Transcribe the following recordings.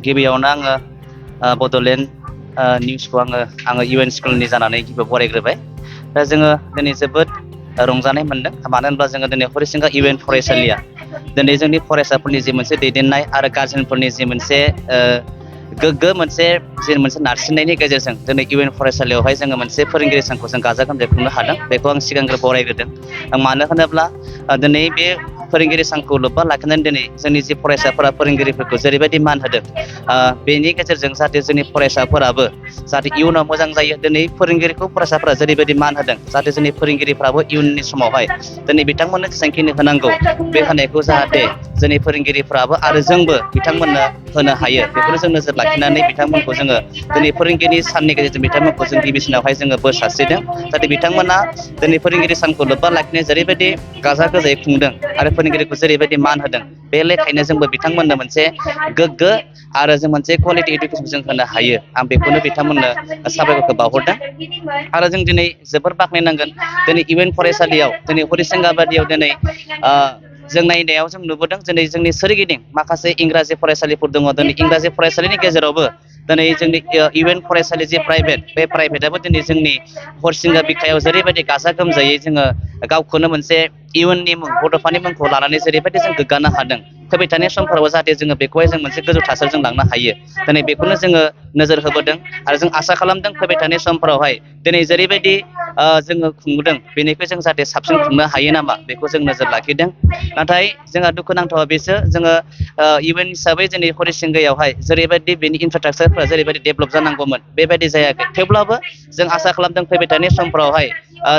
गिबियावनो बड'लेण्ड निउसखौ आङो इउएन स्कुलनि जानानै गिबियाव बरायग्रोबाय। दा जोङो दिनै जोबोद रंजानाय मोनदों, मानो होनब्ला जोङो दिनै हरिसिंगा इउएन फरायसालिया दिनै जोंनि फरायसाफोरनि जि मोनसे दैदेननाय आरो गारजेनफोरनि जि मोनसे गोग्गो मोनसे नारसिननायनि गेजेरजों दिनै इउएन फरायसालियावहाय जोङो मोनसे फोरोंगिरि सानखौ जों गाजा गोमजायै खुंनो हादों। बेखौ आं सिगांग्रो बरायग्रोदों। मानो होनोब्ला दिनै बे फोरोंगिरि सानखौ लोब्बा लाखिनानै दिनै जोंनि जि फरायसाफोरा फोरोंगिरिफोरखौ जेरैबायदि मान होदों, बेनि गेजेरजों जाहाथे जोंनि फरायसाफोराबो जाहाथे इयुनाव मोजां जायो। दिनै फोरोंगिरिखौ फरायसाफोरा जेरैबायदि मान होदों, जाहाथे जोंनि फोरोंगिरिफ्राबो इयुननि समावहाय दिनै बिथांमोननो जेसेबांखिनि होनांगौ बे होनायखौ जाहाथे जोंनि फोरोंगिरिफ्राबो आरो जोंबो बिथांमोननो होनो हायो। बेखौनो जों नोजोर लाखिनानै बिथांमोनखौ जोङो दिनै फोरोंगिरि साननि गेजेरजों बिथांमोनखौ जों गिबिसिनावहाय जोङो बोर सारस्रिदों। जाहाथे बिथांमोना दिनै फोरोंगिरि सानखौ लोब्बा लाखिनाय जेरैबायदि गाजा गोमजायै खुंदों आरो फोरोंगिरिखौ जेरैबायदि मान होदों, बे लेखायैनो जोंबो बिथांमोननो मोनसे गोग्गो आरो जों मोनसे कुवालिटि इडुकेसन जों होनो हायो। आं बेखौनो बिथांमोननो साबायखरखौ बावहरदों। आरो जों दिनै जोबोर बाख्नायनांगोन, दिनै इउएन फरायसालियाव दिनै हरिसिंगा बादियाव दिनै जों नायनायाव जों नुबोदों दिनै जोंनि सोरगिदिं माखासे इंराजि फरायसालिफोर दङ। दिनै इंराजि फरायसालिनि गेजेरावबो दिनै जोंनि इउएन फरायसालि जे प्राइभेट, बे प्राइभेटआबो दिनै जोंनि हरिसिंगा बिखायाव जेरैबायदि गाजा गोमजायै जोङो गावखौनो मोनसे इयुननि मुं, बड'फानि मुंखौ लानानै जेरैबायदि जों गोग्गानो हादों, फैबाय थानाय समफोराव जाहाथे जोङो बेखौहाय जों मोनसे गोजौ थासारियाव जों लांनो हायो। दिनै बेखौनो जोङो नोजोर होबोदों आरो जों आसा खालामदों फैबाय थानाय समफोरावहाय दिनै जेरैबायदि जोङो खुंबोदों, बेनिफ्राय जों जाहाथे साबसिन खुंनो हायो नामा, बेखौ जों नोजोर लाखिदों। नाथाय जोंहा दुखुनांथावा बेसो, जोङो इउएन हिसाबै जोंनि हरिसिंगायावहाय जेरैबायदि बेनि इनफ्रास्ट्राकचारफोरा जेरैबायदि डेभेलप जानांगौमोन, बेबायदि जायाखै। थेवब्लाबो जों आसा खालामदों फैबाय थानाय समफोरावहाय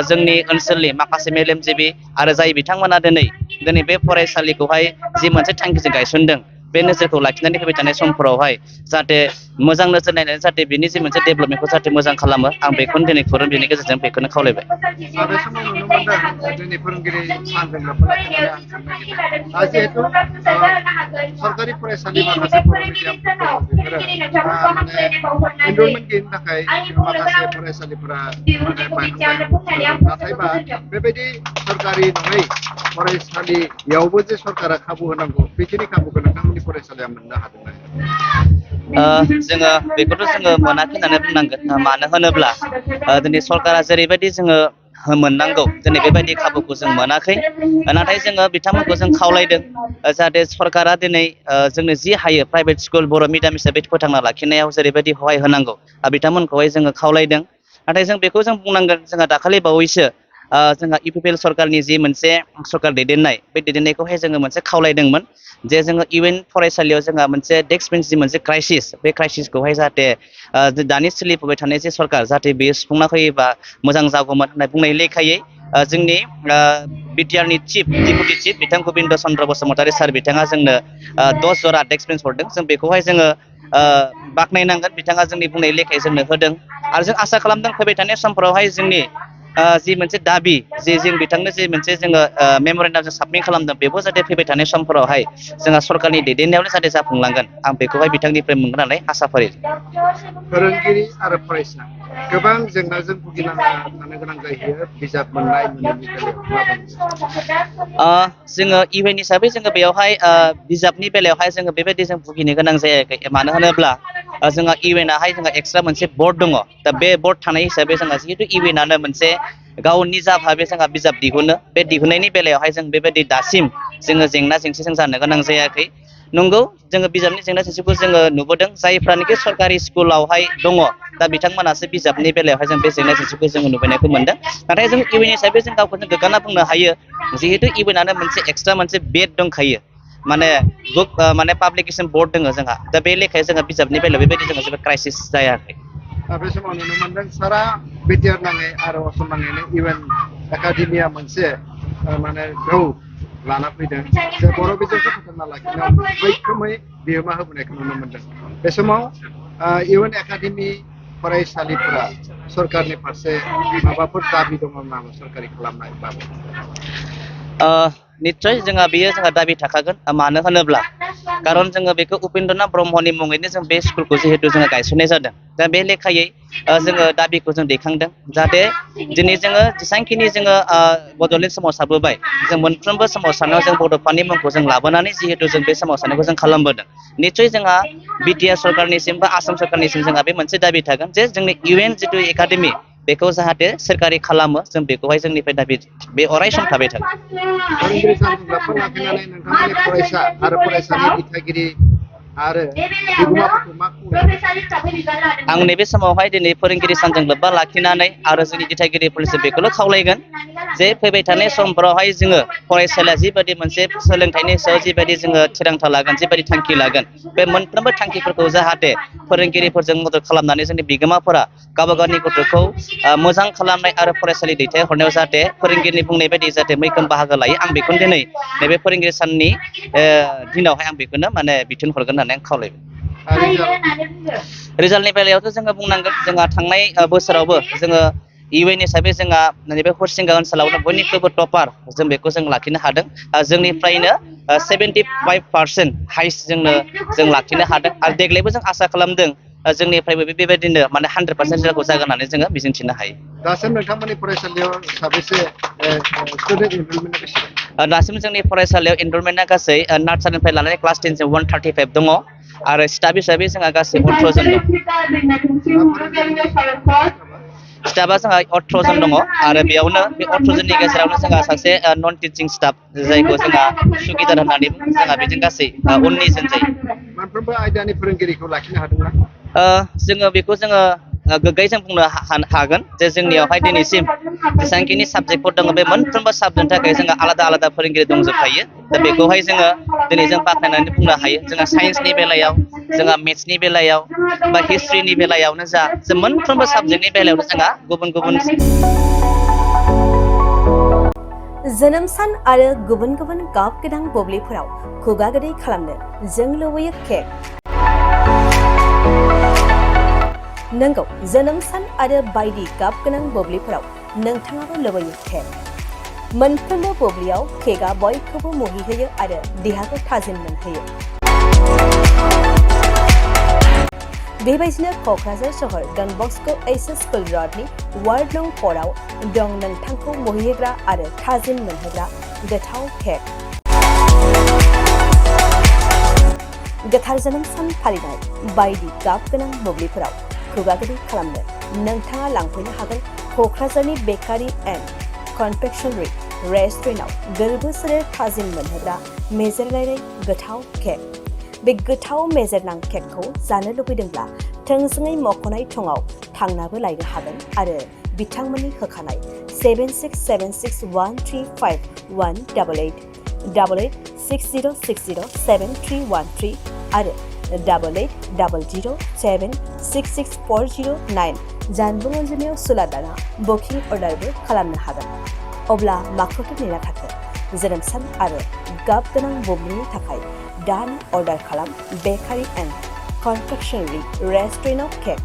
जोंनि ओनसोलनि माखासे मेलेमजिबि आरो जाय बिथांमोना दिनै बे फरायसालिखौहाय जि मोनसे थांखिजों गायसनदों, बे नोजोरखौ लाखिनानै फैबाय थानाय समफोरावहाय जाहाथे मोजां नोजोर नायनानै जाहाथे बिनि जि मोनसे डेभेलपमेन्टखौ जाहाथे मोजां खालामो। आं बेखौनो दिनै बेनि गेजेरजों बेखौनो खावलायबाय। बे समाव नुनो मोनदों जोंनि फोरोंगिरि सानजों लोब्बा लाखिनानै आं सोंनो नागिरदों, जिहेथु सरकारि फरायसालि माखासे बर' मिडियामफोर दङ, बेफोरो माने एनरलमेन्ट गैयिनि थाखाय माखासे फरायसालिफोरा माने बायहां नाथायबा बेबायदि सरकारि नङै फरायसालियावबो जे सरकारा खाबु होनांगौ, बेखिनि खाबुखौ नोंथांमोननि फरायसालिया मोननो हादोंना? जोङो बेखौथ' जोङो मोनाखै होननानै बुंनांगोन। मानो होनोब्ला दिनै सरकारा जेरैबायदि जोङो मोननांगौ, दिनै बेबायदि खाबुखौ जों मोनाखै। नाथाय जोङो बिथांमोनखौ जों खावलायदों जाहाथे सरकारा दिनै जोंनो जि हायो प्राइभेट स्कुल बर' मिडियाम हिसाबै फोथांना लाखिनायाव जेरैबायदि हहाय होनांगौ, बिथांमोनखौहाय जोङो खावलायदों। नाथाय जों बेखौ जों बुंनांगोन, जोंहा दाखालि बावैसो जोंहा इउपिपिएल सरकारनि जि मोनसे सरकार दैदेननाय, बे दैदेननायखौहाय जोङो मोनसे खावलायदोंमोन जे जोङो इउएन फरायसालियाव जोंहा मोनसे डेस्क बेन्च जि मोनसे क्राइसिस, बे क्राइसिसखौहाय जाहाथे दानि सोलिफुबाय थानाय जे सरकार, जाहाथे बेयो सुफुंना होयोबा मोजां जागौमोन होननाय बुंनाय लेखायै जोंनि बिटिआरनि डिपुटि चिफ बिथां गबिन्द चन्द्र बसुमतारी सार बिथाङा जोंनो 10 जरा डेस्क बेन्च हरदों। जों बेखौहाय जोङो बाख्नायनांगोन, बिथाङा जोंनि बुंनाय लेखायै जोंनो होदों। आरो जों आसा खालामदों फैबाय थानाय समफोरावहाय जोंनि जि मोनसे दाबि, जे जों बिथांनो जि मोनसे जोङो मेम'रेन्डामजों साबमिट खालामदों, बेबो जाहाथे फैबाय थानाय समफोरावहाय जोंहा सरकारनि दैदेननायावनो जाहाथे जाफुंलांगोन। आं बेखौहाय बिथांनिफ्राय मोनगोन होननानै आसा फारियो। फोरोंगिरि आरो फरायसा गोबां जेंनाजों भुगिनांना थानो गोनां जायो बिजाब मोननाय मोनैनि बेलायाव। जोङो इउएन हिसाबै जोङो बेयावहाय बिजाबनि बेलायावहाय जोङो बेबायदि जों भुगिनो गोनां जायाखै। मानो होनोब्ला जोंहा इउएनआहाय जोंहा एक्सट्रा मोनसे बर्ड दङ। दा बे बर्ड थानाय हिसाबै जोंहा जिहेतु इउएनआनो मोनसे गाव निजा भाबै जोंहा बिजाब दिहुनो, बे दिहुननायनि बेलायावहाय जों बेबायदि दासिम जोङो जेंना जेंसिजों जानो गोनां जायाखै। नंगौ, जोङो बिजाबनि जेंना जेंसिखौ जोङो नुबोदों, जायफ्रानोखि सरकारि स्कुलावहाय दङ, दा बिथांमोनासो बिजाबनि बेलायावहाय जों बे जेंना जेंसिखौ जोङो नुबोनायखौ मोनदों। नाथाय जों इउएन हिसाबै जों गावखौनो गोग्गाना बुंनो हायो, जिहेतु इउएनआनो मोनसे एक्सट्रा मोनसे बेड दंखायो, माने बुक माने पाब्लिकेसन बर्ड दङ जोंहा। दा बे लेखायै जोंहा बिजाबनि बेलायाव बेबायदि जोङो जेबो क्राइसिस जायाखै। बे समाव नुनो मोनदों सारा बिटिआर नाङै आरो असम नाङैनो इउएन एकाडेमिया मोनसे माने ग्रौ लाना फैदों, जे बर' बिजोंखौ फोथांना लाखिनायाव मैखोमै बिहोमा होबोनायखौ नुनो मोनदों। बे समाव इउएन एकाडेमि फरायसालिफोरा सरकारनि फारसे माबाफोर दाबि दङ नामा सरकारि खालामनाय बाबद? निश्चय जोंहा बेयो जोंहा दाबि थाखागोन मानो होनोब्ला कारन जोङो बेखौ उपेन्द्रनाथ ब्रह्मनि मुङैनो जों बे स्कुलखौ जिहेतु जोङो गायसननाय जादों दा बे लेखायै जोङो दाबिखौ जों दैखांदों जाहाथे दिनै जोङो जेसांखिनि जोङो बड'लेण्ड सोमावसारबोबाय जों मोनफ्रोमबो सोमावसारनायाव जों बड'फानि मुंखौ जों लाबोनानै जिहेतु जों बे सोमावसारनायखौ जों खालामबोदों निश्चय जोंहा बिटिआर सरकारनिसिम बा आसाम सरकारनिसिम जोंहा बे मोनसे दाबि थागोन जे जोंनि इउएन जितु एकाडेमि बेखौ जाहाथे सोरखारि खालामो जों बेखौहाय जोंनिफ्राय दाबि बे अराय सम थाबाय थागोन। फोरोंगिरि सानजोंलाफोर लाखिनानै नोंथांमोननि फरायसा आरो फरायसानि दिथागिरि आरो बिगोमाफोरखौ मा खावलायगोन? आं नैबे समावहाय दिनै फोरोंगिरि सानजों लोब्बा लाखिनानै आरो जोंनि दिथागिरिफोरनिसिम बेखौल' खावलायगोन जे फैबाय थानाय समफोरावहाय जोङो फरायसालिया जिबायदि मोनसे सोलोंथाइनि सायाव जिबायदि जोङो थिरांथा लागोन जिबायदि थांखि लागोन बे मोनफ्रोमबो थांखिफोरखौ जाहाथे फोरोंगिरिफोरजों मदद खालामनानै जोंनि बिगोमाफोरा गावबा गावनि गथ'खौ मोजां खालामनाय आरो फरायसालि दैथायहरनायाव जाहाथे फोरोंगिरिनि बुंनाय बायदि जाहाथे मैखोम बाहागो लायो आं बेखौनो दिनै नैबे फोरोंगिरि साननि दिनावहाय आं बेखौनो माने बिथोन हरगोन होननानै आं खावलायबाय। रिजाल्टनि बेलायावथ' जोङो बुंनांगोन जोंहा थांनाय बोसोरावबो जोङो इउएन हिसाबै जोंहा नैबे हरिसिंगा ओनसोलावनो बयनिख्रुइबो टपार जों बेखौ जों लाखिनो हादों जोंनिफ्रायनो 75% हाइस्ट जों लाखिनो हादों आरो देग्लायबो जों आसा खालामदों जोंनिफ्रायबो बेबायदिनो माने 100% रिजाल्टखौ जागोन होननानै जोङो मिजिंथिनो हायो। दासिम नोंथांमोननि फरायसालियाव साबेसे स्टुडेन्ट एनरलमेन्टआ बेसेबां? दासिम जोंनि फरायसालियाव एनरलमेन्टआ गासै नार्सारिनिफ्राय लानानै क्लास 10 जों 135 दङ आरो स्टाफ हिसाबै जोंहा गासै 18 जन दं। स्टाफा जोंहा 18 जन दङ आरो बेयावनो बे 18 जननि गेजेरावनो जोंहा सासे नन टिचिं स्टाफ जायखौ जोंहा सुगिदार होननानै बुङो जोंहा बेजों गासै 19 जन जायो। मोनफ्रोमबो आयदानि फोरोंगिरिखौ लाखिनो हादोंना? जोङो बेखौ जोङो गोग्गायै जों बुंनो हागोन जे जोंनियावहाय दिनैसिम जेसेबांखिनि साबजेक्टफोर दङ बे मोनफ्रोमबो साबजेक्टनि थाखाय जोंहा आलादा आलादा फोरोंगिरि दंजोबखायो दा बेखौहाय जोङो दिनै जों बाख्नायनानै बुंनो हायो जोंहा साइन्सनि बेलायाव जोंहा मेथ्सनि बेलायाव बा हिस्ट्रिनि बेलायावनो जा जों मोनफ्रोमबो साबजेक्टनि बेलायावनो जोंहा गुबुन गुबुन जोनोम सान आरो गुबुन गुबुन गाब गोनां बुब्लिफोराव खुगा गोदै खालामनो जों लुबैयो केक। नंगौ जोनोम सान आरो बायदि गाब गोनां बुब्लिफोराव नोंथाङाबो लुबैयो केक। मोनफ्रोमबो बुब्लियाव केकआ बयखौबो मुहिहोयो आरो देहाखौ थाजिम मोनहोयो। बेबायदिनो क'क्राझार सहर डन बस्क' एच.एस. स्कुल र'डनि वार्ड नं 4 आव दं नोंथांखौ मुहिहोग्रा आरो थाजिम मोनहोग्रा गोथाव केक। गोथार जोनोम सान फालिनाय बायदि गाब गोनां बुब्लिफोराव खुगा गोदै खालामनो नोंथाङा लांफैनो हागोन क'क्राझारनि बेकारि एन्ड कनफेक्शनारि रेस्टुरेन्टआव गोरबो सोलेर थाजिम मोनहोग्रा मेजेरलायनाय गोथाव केक। बे गोथाव मेजेरनां केकखौ जानो लुबैदोंब्ला थोंजोङै मख'नाय थंआव थांनाबो लायनो हागोन आरो बिथांमोननि होखानाय 7676135188 8860607313 आरो 8800766409 जानबुं अनजिमायाव सुलादाना बुकिं अर्डारबो खालामनो हागोन। अब्ला माखौथो नेना थाखो जोनोम सान आरो गाब गोनां बुब्लिनि थाखाय दानो अर्डार खालाम बेकारि एन्ड कनफेक्शनारि रेस्टुरेन्टआव केक।